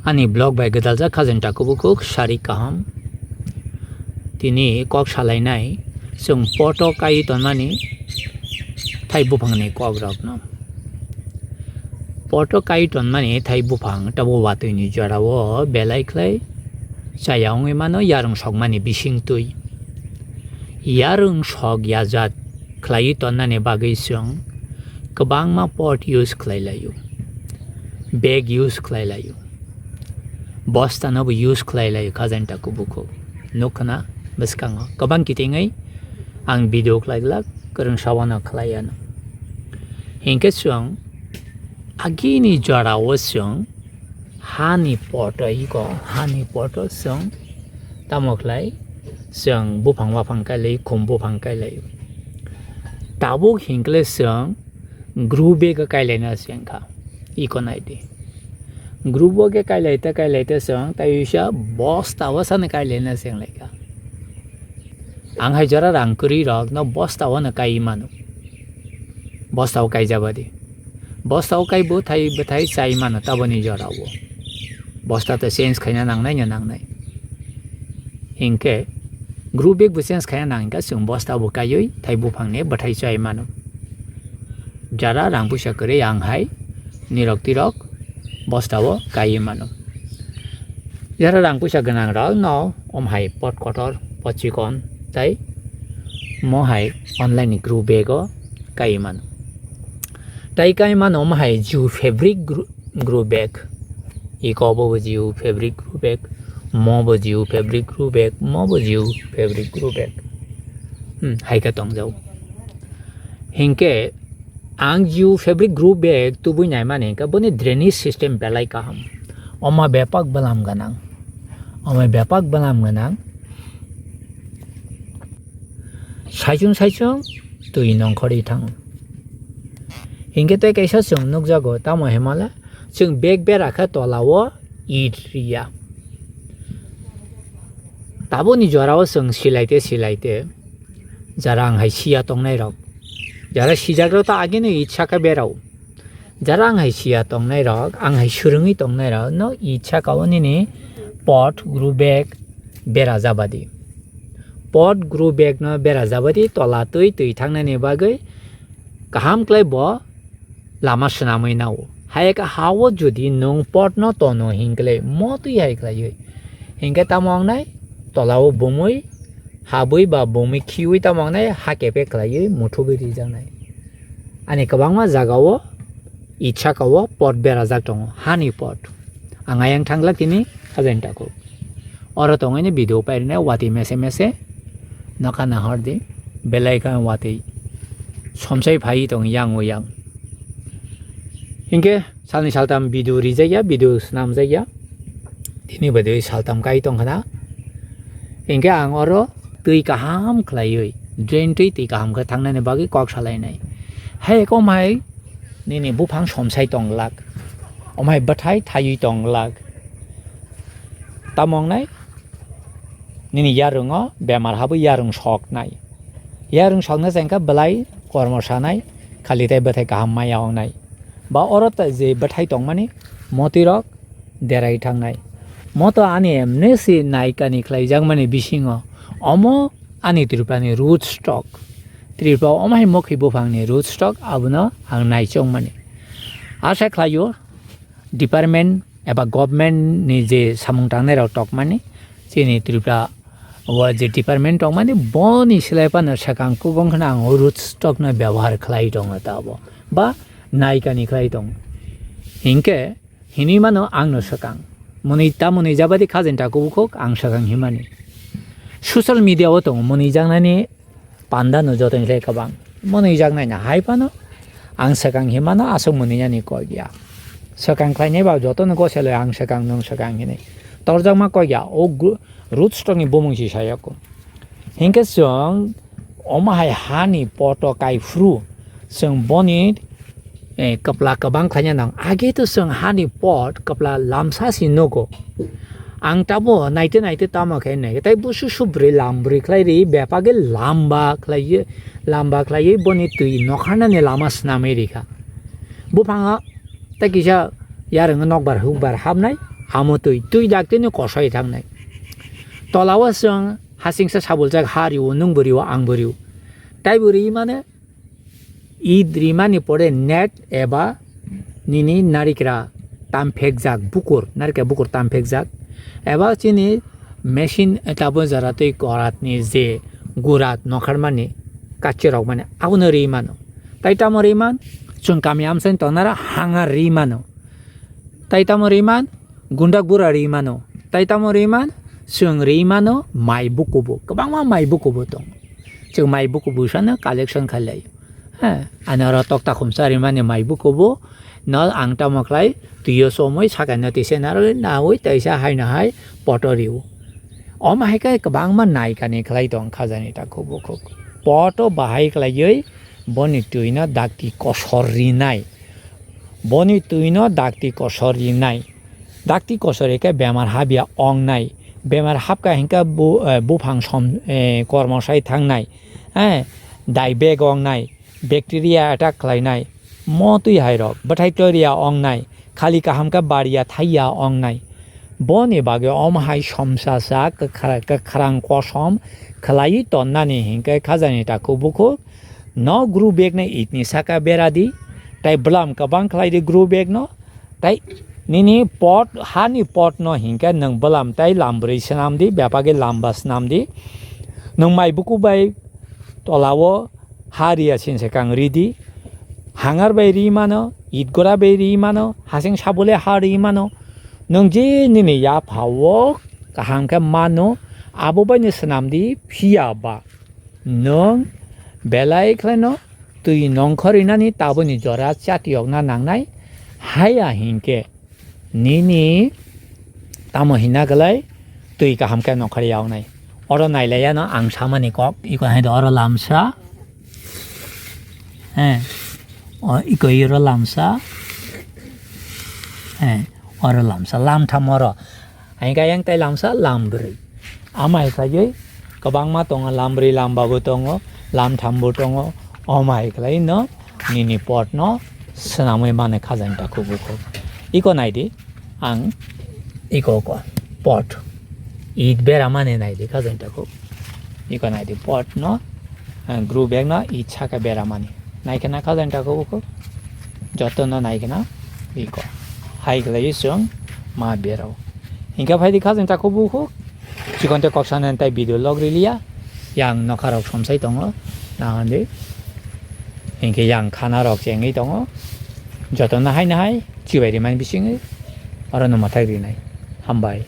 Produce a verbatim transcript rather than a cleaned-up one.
Ani blog bai gwdaljak khajani takhuk bukhuk sari kaham. Tini kok salainai chwng poto kai tonmani thai buphangni kokrokno. Poto kai tonmani thai buphang tabo watwini jorao belai khlai chaya wngwi mano yarwng sokmani bising twi. Yarwng sok yajat khlaiwi tonnani bagwi chwng kwbangma pot use khlai laio, bag use khlai laio, bostanobo use khlai laio khajani takhuk bukhuk. Nukha na bwskango kwbang kitingwi ang video khlai glak, kwrwng sawano khlai ano. Hinkhe chwng agini jorao chwng hani poto iko, hani poto chwng tamo khlai chwng buphang waphang kailai, khum buphang kailai. Tabuk hinkle chwng group bag o kailaina chengkha, iko naidi. Group o khe kailaite kailaite chwng taiwisa bosta o sani kailaina chenglaikha. Ang hai jora rang kwrwi rok no bosta o no kai mano. Bosta o kaijabadi. Bosta o kai bwthai bwthai chai mano taboni jora o. Bosta to change khaina nangnai no nangnai. Hinkhe group bag bo change khaina nang hinkhe chwng bosta bo kaiwi thai buphangni bwthai chai mano. Jara rang puisa kwrwi ang hai nirok tirok bosta o kaiwi mano. Jara rang puisa gwnang rok no om hai pot kotor, pot chikon tei mo hai online ni group bag o kaiwi mano. Tai kai mano omo hai ju fabric gru-, group bag. Iko bo bo ju fabric group bag, mo bo ju fabric group bag, mo bo ju fabric group bag. Hmm, hai khe tongjao. Hinkhe ang ju fabric group bag tubui naimani hinkhe boni drainage system belai kaham. Oma bepak bwlam gwnang. Oma bepak bwlam gwnang. Saichung saichung twi nongkhorwi thango. Hinkhe tei kaisa chwng nukjago, tamo hemale chwng bag bera khe tola o it riya. Taboni jora o chwng silaite silaite jara ang hai siya tongnai rok, jara sijak rok ta ageno it saka berao. Jara ang hai siya tongnai rok, ang hai swrwngwi tongnai rok no it saka o nini pot group bag bera jabadi. Pot group bag no bera jabadi tola twi twi thangnani bagwi kaham khlai bo lama swnamwi nao. Hai khe ha o jodi nwng pot no tono hinkhe mo twi hai khlaiwi. Hinkhe tamo wngnai tola o bumui habwi ba bumui khiwi tamo wngnai ha kepek khlaiwi muthubwi rijaknai. Ani kwbangma jagao it saka o pot berajak tongo, hani pot. Ang ayang thanglak tini khajani takhuk. Oro tongwi ni video pairina watwi mese mese nokha nahor di, belai khe watwi somsai phai tong yang o yang. Hinkhe salni saltam video rijakya, video swnamjakya. Tini bai saltam kai tongkhana. Hinkhe ang oro twi kaham khlaiwi, drain twi twi kaham khe thangnani bagwi kok salainai. Hai kom hai nini buphang somsai tonglak, omhai bwthai thaiwi tonglak. Tamo wngnai nini yarwngo bemar habwi yarwng soknai. Yarwng sokna chengkha belai kormo sanai, khali tei bwthai kaham maya wngnai. Ba oro ta je bwthai tongmani motwi rok derai thangnai. Moto ani emne si naikani khlaijakmani bisingo omo ani Tripurani root stock. Tripura omo hai mokhi buphangni root stock abono ang naichongmani. Asha khlaio department eba government ni je samung tangnai rok tokmani chini Tripura o je department tongmani boni silai phano swkang kubun kheno ang root stock no byabohar khlai tongo tabo ba naikani khlai tongo. Hinkhe hinwi mano ang no swkang. Mwnwi ta mwnwi jabadi khajani takhuk bukhuk ang swkang himani. Social media o tongo mwnwi jaknani panda no jotoni khe kwbang. Mwnwi jaknai no hai phano ang swkang himano aswk mwnwi yani kok ya. Swkang khlainai ba jotono goselo ang swkang nwng swkang hinwi. Torjakma kok ya o gru-, root stock ni bumung si sayako. Hinkhe chwng omo hai hani poto kai phuru chwng boni, eh, kwpla kwbang khlaina nang. Age to chwng hani pot kwpla lamsa si nugo. Ang tamo naite naite tamo khe nai. Tai busu su bwrwi lam bwrwi khlai ri, bepagwi lamba khlai ye, lamba khlai ye boni twi nokharnani lama swnamwi rikha. Buphango tai kisa yarwng nokbar hukbar hapnai. Amo twi, twi dak tini kosoi thangnai. Tola o chwng hasingsa sabuljak ha rio, nwng bo rio, ang bo rio. Tai bo ri mane, id rimani pore net eba nini narikra tamphekjak bukur, narikra bukur tamphekjak, eba chini machine tabuk jora twi koratni je gurat nokharmani kachirok mani abono ri mano. Tai tamo ri man? Chwng kami amchaini tongnara hanga ri mano. Tai tamo ri man? Gundak bura ri mano. Tai tamo ri man? Chwng ri mano mai bukubu. Kwbangma mai bukubu tong. Chwng mai bukubu sano collection khalai. Ha, ani oro tokta khumsa rimani mai bukubu. No ang tamo khlai, twiyo somoi sakaino tise narwi nawi taisa haino hai poto riu. Omo hai khe kwbangma naikani khlai tong khajani ta khuk bukhuk. Poto bahai khlaiwi boni twino dakti kosor rinai. Boni twino dakti kosor rinai. Dakti kosor rikhe bemar habya ongnai. Bemar habkha hinkhe bu-, eh, buphang som, eh, kormo sai thangnai. Eh, dai bag ongnai. Bacteria attack khlainai. Mo twi hairok. Bwthai toria ongnai. Khali kaham khe baria thaiya ongnai. Boni bagwi omo hai somsasa kwkhra-, kwkhrang kosom khlaiwi tonnani hinkhe khajani takhuk bukhuk. No grow bag no itni saka bera di, tai bwlam kwbang khlai di grow bag no, tai nini pot, hani pot no hinkhe nwng bwlam tai lam bwrwi swnam di, bepagwi lam ba swnam di. Nwng mai buku bai tola o ha riya sinse kang ri di, hangar bai ri mano, it gora bai ri mano, hasing sabole ha ri mano. Nwng je nini yapha o kaham khe mano, abo bai no swnam di, phiya ba. Nwng belai khlaino twi nongkhor rinani taboni jora chatiyokna nangnai, haya hinkhe nini tamo hinna glai twi kaham khe nongkhor yawnai. Oro nailaiyano ang samani kok, iko hai do oro lamsa, eh, o iko iro lamsa, eh, oro lamsa, lamtham oro. Hinkhe ayang tai lamsa lam bwrwi. Ama hai khlaiwi kwbangma tongo, lam bwrwi lam ba bo tongo, lam tham bo tongo. Oma hai khlai no nini pot no swnamwi mane khajani takhuk bukhuk. Iko nai di, ang iko ko pot. It bera mane nai di khajani takhuk. Iko nai di pot no, eh, grow bag no it saka bera mani. Nai khe na khajani takhuk bukhuk. Joto no nai khe na iko. Hai khlai chwng ma berao. Hinkhe phai di khajani takhuk bukhuk. Chikon te kok sana tai video log riliya. Yang nokha rok somsai tongo. Na handi. Hinkhe yang khana rok chengwi tongo. Joto no hai na hai. Chibai rimani bisingwi. Oro no mathai rinai. Hambai.